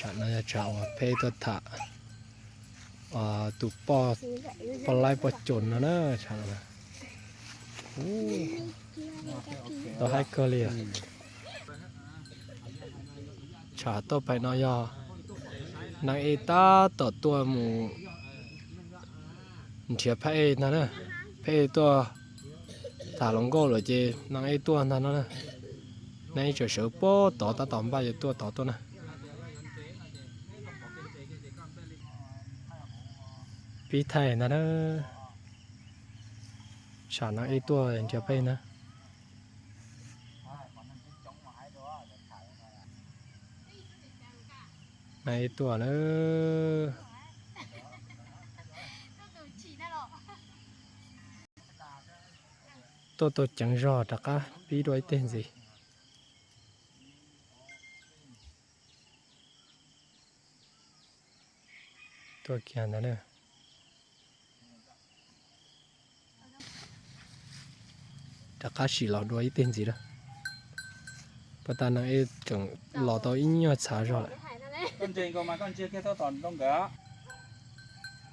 Tsam no yog tsam uas peb tuaj tham tus poj, poj laib poj coom no na, tsam no. Tau haib kawg li. Tsam tuaj pem no yog Neej Ej tab tom tuaj mus nrhiav Phaj Ej ntag na. Phaj Ej tuaj tham hluas nkauj lawm ces Neej Ej tuaj ntag no na. Neej Ej tseem sawv puag tod tab tom npaj yuav tuaj tod tuaj na. Pib thaij ntag na. Tsam Neej Ej tuaj nrhiav Phaj Ej ntag. Neej Ej tuaj na. Tuaj tau ceev zog rov qab pib dua ib teg ntxiv. Tuaj kiag ntawd na. Rov qab sim los dua ib teg ntxiv na. Pas tas Neej Ej tseem los tau ib nyuag txhav zog lawm.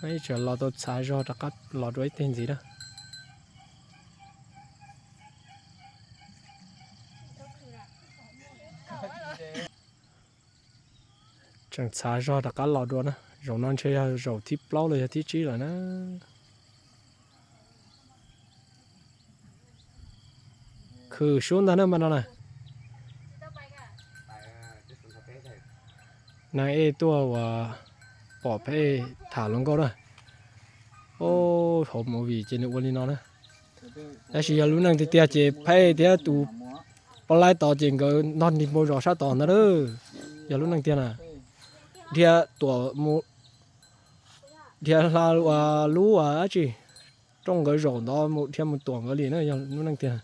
Neej Ej tseem los tau txhav zog rov qab los dua ib teg ntxiv na. Tseem txhav zog rov qab los dua na. Zaum no ntshe yog zaum thib plaub los yog thib tsib lawm na. Khwv sub ntag na mas no na. Neej Ej tuaj uas pom Phaj Ej tham hluas nkauj na. Hauv movie ces nws ua li no na. Tab sis yog lub neej tiag tiag ces Phaj Ej thiab tus poj laib tod ces nkawd nrog nrig npau zos sab tod ntag na. Yog lub neej tiag na. Dhia tuam mus, dhia hla lub dab tsi, rooj nkawd zaum ntawd mus dhia mus tuam nkawd li na yog lub neej tiag.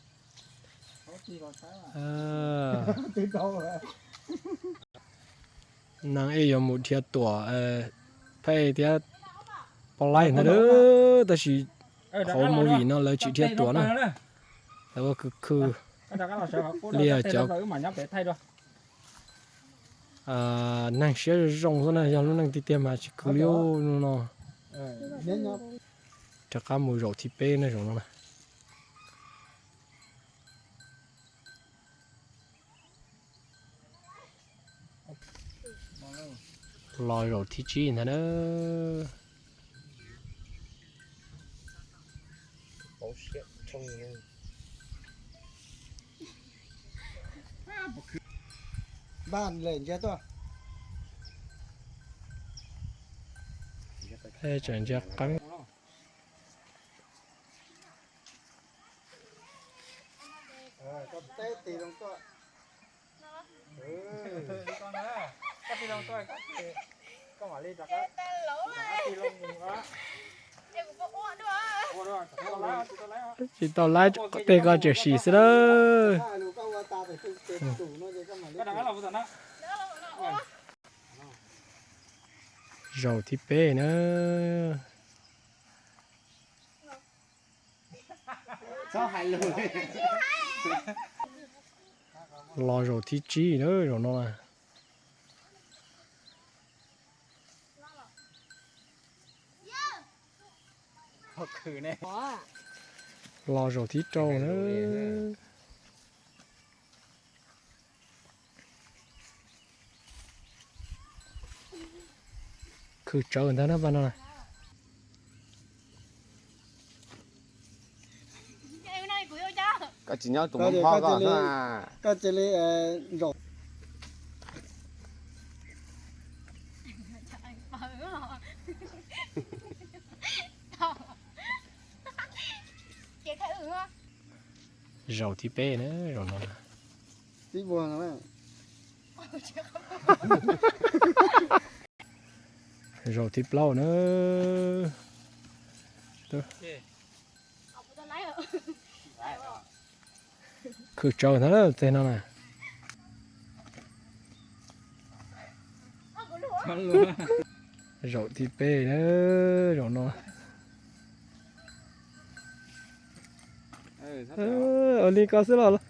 Neej Ej yuav mus dhia tuam Phaj Ej thiab poj laib ntag, tab sis hauv movie no lawv tsis dhia tuam na. Lawv ua khwv khwv li cov neeg siab zoo xwb na, yog lub neej tiag tiag mas tsis khwv li no. Rov qab mus zaum thib peb na, zaum no na. Los zaum thib tsib ntag na. Tseem ntsia qeeb. Tsis tau laib, tej ko tseem sim xwb na. Zaum thib peb na. Los zaum thib tsib na, zaum no na. Los zaum thib rau na. Khwv tsawv ntag na pab no. Koj tsis nyob tus muab phob koj xwb. Zaum thib peb na, zaum no. Zaum thib plaub na. Khwv tsawv ntag tej no na. Zaum thib peb na, zaum no. Ua li ko xwb los.